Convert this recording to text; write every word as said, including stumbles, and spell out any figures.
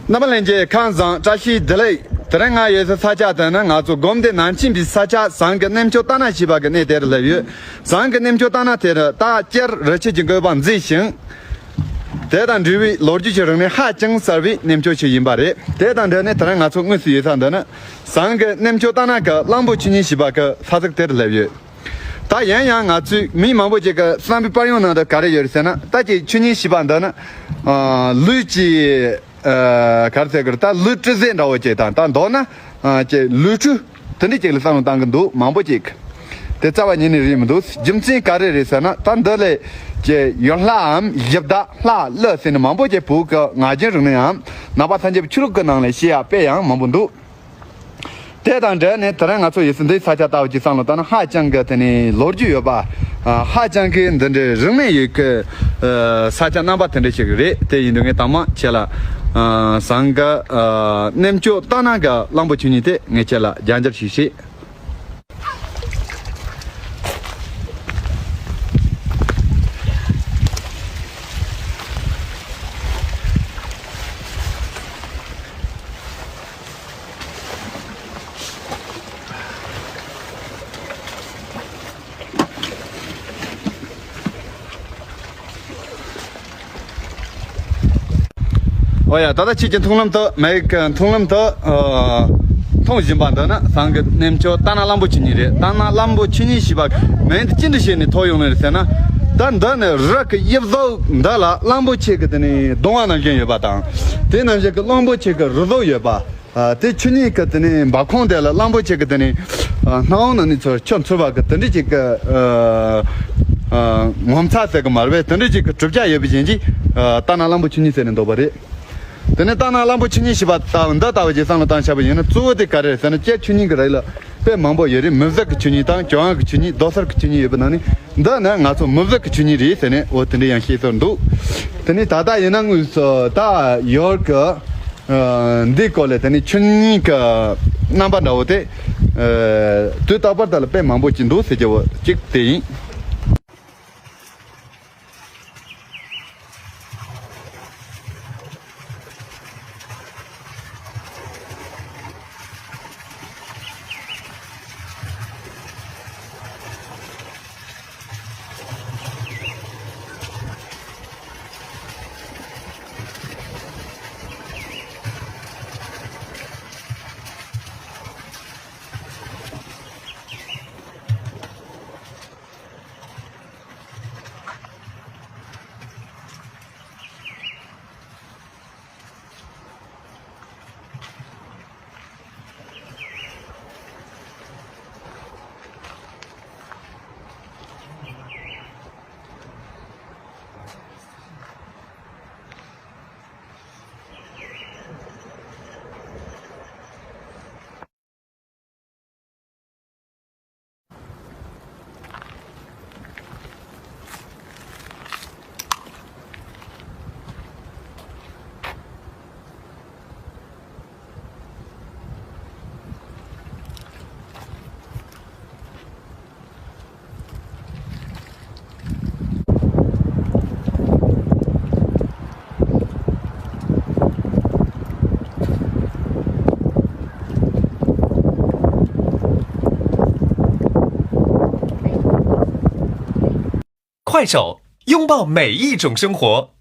རྣམ་པ་ལྷན་རྒྱས་ཁམས་བཟང་། བཀྲ་ཤིས་བདེ་ལེགས། དེ་རིང་ང་ཡོད་སའི་ས་ཆ་དེ་ནི་ང་ཚོ་སྒོམ་སྡེ་ནང་ཆེན་པའི་ས་ཆ་ཟངས་ཀྱི་གནས་མཆོག་རྟ་ནག་ཞེས་པ་གི་གནས་དེར་སླེབས་ཡོད། ཟངས་ཀྱི་གནས་མཆོག་རྟ་ནག་དེ་རུ་ད་སྤྱིར་རི་ཆུ་གི་བཀོད་པ་མཛེས་ཤིང་། དེ་དང་འབྲེལ་བའི་ལོ་རྒྱུས་ཀྱི་རིག་གནས་ཧ་ཅང་གསལ་བའི་གནས་མཆོག་ཞིག་ཡིན་པ་རེད། དེ་དང་འབྲེལ་ནས་དེ་རིང་ང་ཚོ་དངོས་སུ་ཡོད་ས་འདི་ནི་ཟངས་ཀྱི་གནས་མཆོག་རྟ་ནག་གི་གླང་པོ་ཆོས་ཉིད་ཞེས་པ་གི་ས་ཚིགས་དེར་སླེབས་ཡོད། ད་ཡིན་ཡང་ང་ཚོས་མི་མང་པོ་ཅིག་གི་བསམ་པའི་དཔལ་ཡོན་ནང་དུ་ག་རེ་ཡོད་རེད་ཟེར་ན། ད་ཅིག་ཆོས་ཉིད་ཞེས་པ་འདི་ནི་ཨ་ལུས་ཀྱི་ཨ་ག་རེ་ཟེར་དགོས་རེད། ད་ལུས་སྤྲུལ་རྫས་འདྲ་བོ་ཅིག་དང་། ད་མདོར་ན་ཨ་ཅིག་ལུས་སྤྲུལ་དེ་འདྲ་ཅིག་ལ་བསམ་བློ་བཏང་གི་འདུག་མང་པོ་ཅིག་དེ་རྩ་བ་ཉིད་ནས་རེད་མི་འདུག་རྒྱུ་མཚན་ག་རེ་རེད་ཟེར་ན། ད་འདི་ལས་ཀྱི་ཡུལ་ལྷའམ་གཞི་བདག་ལྷ་ཀླུ་ཟེར་ནས་མང་པོ་ཅིག་བོད་ཀྱི་ངག་རྒྱུན་རིག་གནས་འམ་ནང་པ་ཐམས་ཅད་ཆོས་ལུགས་ཀྱི་ནང་ལ་བཤད་ཡ་དཔེ་ཡང་མང་པོ་འདུག་དེ་དང་འབྲེལ་ནས་དེ་རིང་ང་ཚོ་ཡོད་སའི་འདིའི་ས་ཆ་ལྟ་བུ་ཅིག་བསམ་བློ་བཏང་ན་ཧ་ཅང་གི་དེ་ནས་ལོ་རྒྱུས་ཡོད་པ། ཨ་ཧ་ཅང་གི་འདི་འདྲའི་རིག་གནས་ཡོད་ཀྱི་ཨ་ས་ཆ་རྣམ་པ་དེ་འདྲ་ཞིག་རེད། དེ་ཡིན་དུས་ངས་དང་མ་ཁྱེད་ལ་ཨ་ཟངས་ཀྱི་ཨ་གནས་མཆོག་རྟ་ནག་གི་གླང་པོ་ཆོས་ཉིད་དེ་ངས་ཁྱེད་ལ་རྒྱང་བསྒྲགས་ཤིག་བྱེད། ཨོ་ཡ། ད་ལྟ་ཁྱེད་ཀྱི་མཐོང་ལམ་དུ། མིག་གི་མཐོང་ལམ་དུ་ཨ་མཐོང་བཞིན་པ་འདི་ནི་ཟངས་ཀྱི་གནས་མཆོག་རྟ་ནག་གླང་པོ་ཆོས་ཉིད་རེད། རྟ་ནག་གླང་པོ་ཆོས་ཉིད་ཞེས་པ་མིང་འདི་ཅི་འདྲ་བྱས་ནས་ཐོགས་ཡོང་ནི་རེད་ཟེར་ན། ད་འདི་ནི་རི་གི་དབྱིབས་གཟུགས་འདི་ལ་གླང་པོ་ཆེ་གི་དེ་ནས་གདོང་བ་ནང་བཞིན་ཡོད་པ་དང་། དེ་ནང་བཞིན་གྱི་གླང་པོ་ཆེ་གི་རི་གཟུགས་ཡོད་པ། ཨ་དེ་ཆོས་ཉིད་ཀྱི་དེ་ནས་འབབ་ཁུངས་དེ་ལ་གླང་པོ་ཆེ་གི་དེ་ནས་ཨ་སྣང་བ་ནང་ནས་ཚུར་ཆུ་འཚོལ་བ་གི་དེ་འདྲ་ཅིག་གི་ཨ་ཨ་ངོ་མཚར་ཟེར་གི་མ་རེད་པས། དེ་འདྲ་ཅིག་གི་གྲུབ་ཆ་ཡོད་པའི་རྐྱེན་གྱིས་ཨ་རྟ་ནག་གླང་པོ་ཆོས་ཉིད་ཟེར་ནས་འདོགས་པ་རེད། དེ་ནས་རྟ་ནག་གླང་པོ་ཆོས་ཉིད་ཞེས་པ་ལྟ་བུ་འདི་ལྟ་བུ་ཅིག་བསམ་བློ་བཏང་བྱས་པ་ཡིན་ན། གཙོ་བོ་དེ་ག་རེ་རེད་ཟེར་ན། སྤྱིར་ཆོས་ཉིད་ཀྱི་རིགས་ལ་དཔེ་མང་པོ་ཡོད་རེད། མི་གཟུགས་ཀྱི་ཆོས་ཉིད་དང་། བྱ་བ་གི་ཆོས་ཉིད། རྡོ་སོལ་གྱི་ཆོས་ཉིད་ཡོད་པའི་ནང་ནས། འདི་ནི་ང་ཚོ་མི་གཟུགས་ཀྱི་ཆོས་ཉིད་རེད་ཟེར་ནས་འོ་དེ་འདྲ་ཡང་བཤད་སྲོལ་འདུག་དེ་ནས་ད་ལྟ་ཡིན་ན་དངོས་སུ་ད་ཡོལ་གི་ཨ་འདི་སྐོར་ལ་དེ་ནས་ཆོས་ཉིད་ཀྱི་རྣམ་པ་འདྲ་བོ་དེ་ཨ་དུས་རྟག་པར་དེ་ལ་དཔེ་མང་པོ་ཅིག་འདུག་ཟེར་རྒྱུ་བོ་གཅིག་དེ་ཡིན། 快手，拥抱每一种生活。